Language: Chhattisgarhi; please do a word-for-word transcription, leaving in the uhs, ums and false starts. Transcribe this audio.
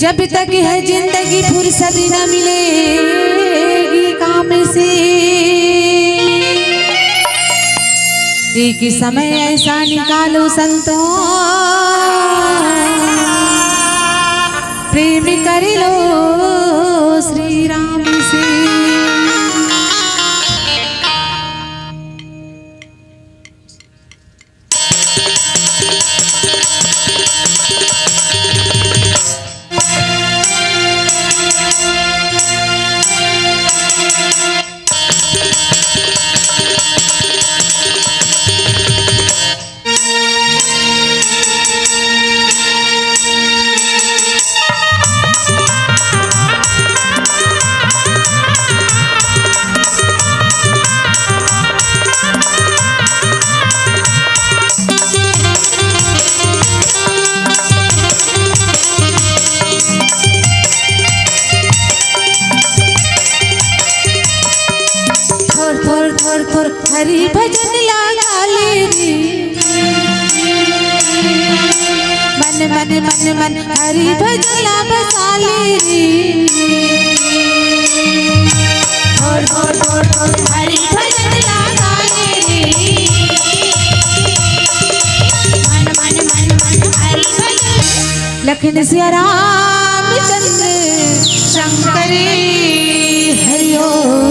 जब तक है जिंदगी फुर्सत न मिलेगी काम से, एक समय ऐसा निकालो संतों, प्रेम कर लो श्री राम से। थोर थोर थोर थोर हरि भजन लगा ले रे। मन मन मन मन हरि भजन ला बसा ले रे। थोर थोर थोर थोर हरि भजन लगा ले रे। मन मन मन मन हरि भजन। लखन सिया रामचंद्र शंकर हरिओम।